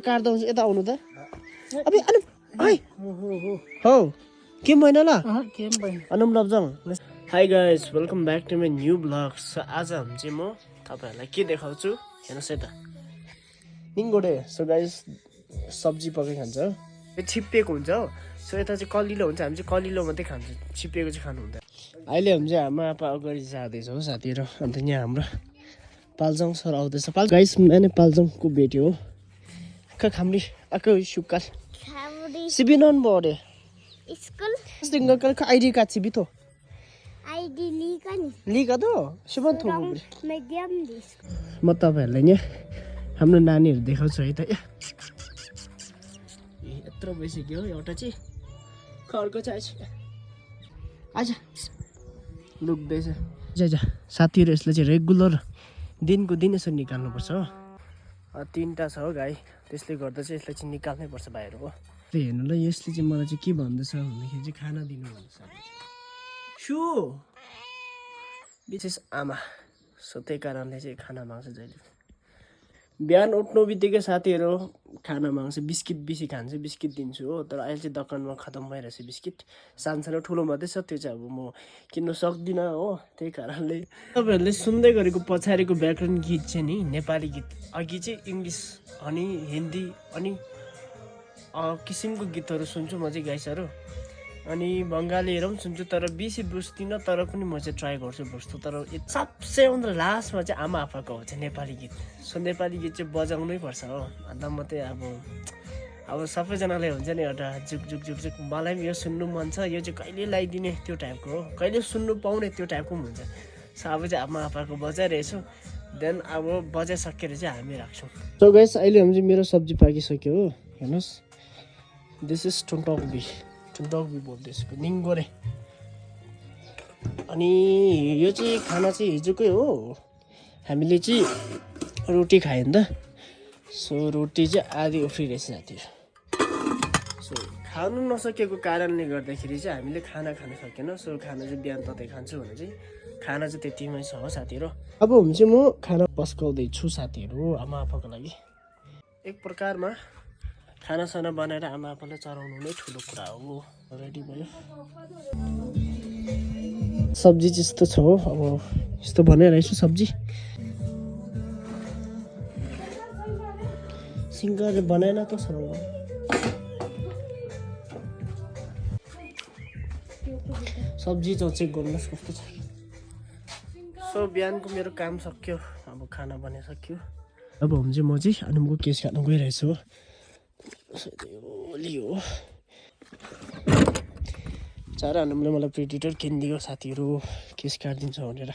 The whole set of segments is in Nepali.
काट्दा हुन्छ यता आउनु त अबे अनुम हाय हो के भएन ल अनुम लब्जाङ hi guys welcome back to my new blog आज हामी चाहिँ म तपाईँहरूलाई के देखाउँछु हेर्नुहोस् है त निङ्गोडे सो गाइस सब्जी पकाइ खान्छ यो छिप्पिएको हुन्छ हो सो यता चाहिँ कलिलो हुन्छ हामी चाहिँ कलिलो मात्रै खान्छ छिप्पिएको चाहिँ खानु हुँदैन अहिले हामी चाहिँ आमा आपा अगाडि जाँदैछौँ साथीहरू अन्त यहाँ हाम्रो पाल्जङ सर आउँदैछ गाइस मैंने पाल्जङको भेट्यो हो अक्का खामरी अक्का सुक्का सिबिनन बोर्ड स्कूल सिंगल का आईडी कार्ड सिबी तो आईडी लिगा तो सुबह थो मीडियम म तपाईहरुलाई नि हाम्रो नानीहरु देखाउँछु है त यत्रो बसिक्यो एउटा चाहिँ खर्को चाहिँ आजा लुक्दैछ जा साथीहरु यसले चाहिँ रेगुलर दिनको दिन यसो निकाल्नु पर्छ हो तीनटा छ हो गाई त्यसले गर्दा चाहिँ यसलाई चाहिँ निकाल्नै पर्छ बाहिर हो हेर्नु ल यसले चाहिँ मलाई चाहिँ के भन्दैछ भन्दाखेरि चाहिँ खाना दिनु भन्छ सु विशेष आमा सो त्यही कारणले चाहिँ खाना माग्छ जहिले बिहान उठ्नु बित्तिकै साथीहरू खाना माग्छ बिस्किट बेसी खान्छ बिस्किट दिन्छु हो तर अहिले चाहिँ दोकानमा खतम भइरहेछ बिस्किट सानो ठुलो मात्रै छ त्यो चाहिँ अब म किन्नु सक्दिनँ हो त्यही कारणले तपाईँहरूले सुन्दै गरेको पछाडिको व्याकरण गीत चाहिँ नि नेपाली गीत अघि चाहिँ इङ्ग्लिस अनि हिन्दी अनि किसिमको गीतहरू सुन्छु म चाहिँ गाइसहरू अनि बङ्गालीहरू पनि सुन्छु तर बेसी बुझ्दिनँ तर पनि म चाहिँ ट्राई गर्छु बुझ्छु तर सबसे भन्दा लास्टमा चाहिँ आमा आप्पाको हो चाहिँ नेपाली गीत सो नेपाली गीत चाहिँ बजाउनै पर्छ हो अन्त म चाहिँ अब सबैजनाले हुन्छ नि एउटा जुक जुक जुक जुक मलाई पनि यो सुन्नु मन छ यो चाहिँ कहिले लगाइदिने त्यो टाइपको हो कहिले सुन्नु पाउने त्यो टाइपको पनि हुन्छ सो अब चाहिँ आमा आप्पाको बजाइरहेछु देन अब बजाइसकेर चाहिँ हामी राख्छौँ सो गाइस अहिले हामी चाहिँ मेरो सब्जी पाकिसक्यो हो हेर्नुहोस् दिस इज टुन्टकबी बोल्दैछु निङ्गोरे अनि यो चाहिँ खाना चाहिँ हिजोकै हो हामीले चाहिँ रोटी खायो नि त सो रोटी चाहिँ आधी उफ्रिरहेछ साथीहरू सो खानु नसकेको कारणले गर्दाखेरि चाहिँ हामीले खाना खान सकेन सो खाना चाहिँ बिहान ततै खान्छु भने चाहिँ खाना चाहिँ त्यतिमै छ हो साथीहरू अब हुन्छ चाहिँ म खाना पस्काउँदैछु साथीहरू आमा आप्पाको लागि एक प्रकारमा खानासाना बनाएर आमा आप्पालाई चढाउनु नै ठुलो कुरा हो रेडी भयो सब्जी चाहिँ यस्तो छ हो अब यस्तो बनाइरहेछु सब्जी सिङ्गरले बनाएन त सरौँ सब्जी चाहिँ चेक गर्नुहोस् कस्तो छ सो बिहानको मेरो काम सक्यो अब खाना बनाइसक्यो अब हम चाहिँ म चाहिँ अनुमको केस काट्नु गइरहेछु हो लियो चार अनुमले मलाई प्रेडिटर किनिदियो साथीहरू केस काटिदिन्छ भनेर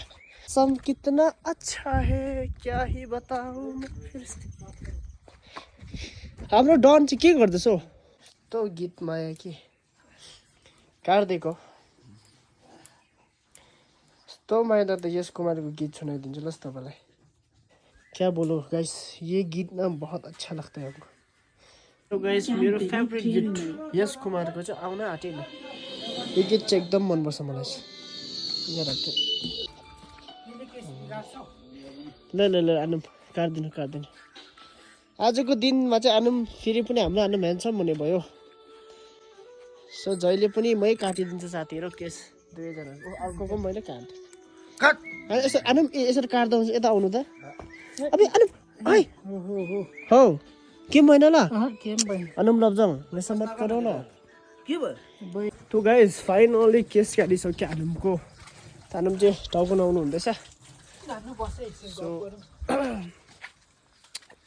सम कितना अच्छा है क्या ही बताऊं मैं फिर से हाम्रो डन चाहिँ के गर्दैछ हौ त गीत माया के काट्दिएको तो मैं तो यश कुमार को गीत सुनाइदिन्छु ल तपाईँलाई क्या बोलो गाइस ये गीत ना बहुत अच्छा लगता है हमको तो गाइस मेरो फेभरेट गीत यश कुमारको चाहिँ आउन आँटेन यो गीत चाहिँ एकदम मनपर्छ मलाई ल ल ल आनुम काट्दिनु आजको दिनमा चाहिँ आनुम फेरि पनि हाम्रो आनुम ह्यान्डसम हुने भयो सो जहिले पनि मै काटिदिन्छु साथीहरू केस दुवैजना अर्कोको मैले काट्थेँ यसो आनुम यसरी काट्दा हुन्छ यता आउनु त अबे अनुम हाय हो के भएन ल अनुम लब्जाङ वैसा मत करो न के भयो तो गाइस फाइनली केस काटिसक्यो अनुमको अनुम चाहिँ टाउको आउनु हुँदैछ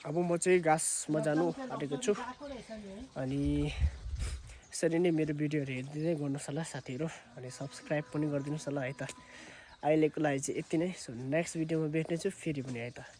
अब म चाहिँ घाँसमा जानु आँटेको छु अनि यसरी नै मेरो भिडियोहरू हेरिदिँदै गर्नुहोस् होला साथीहरू अनि सब्सक्राइब पनि गरिदिनुहोस् होला है त अहिलेको लागि चाहिँ यति नै सो नेक्स्ट भिडियोमा भेट्नेछु फेरि पनि है त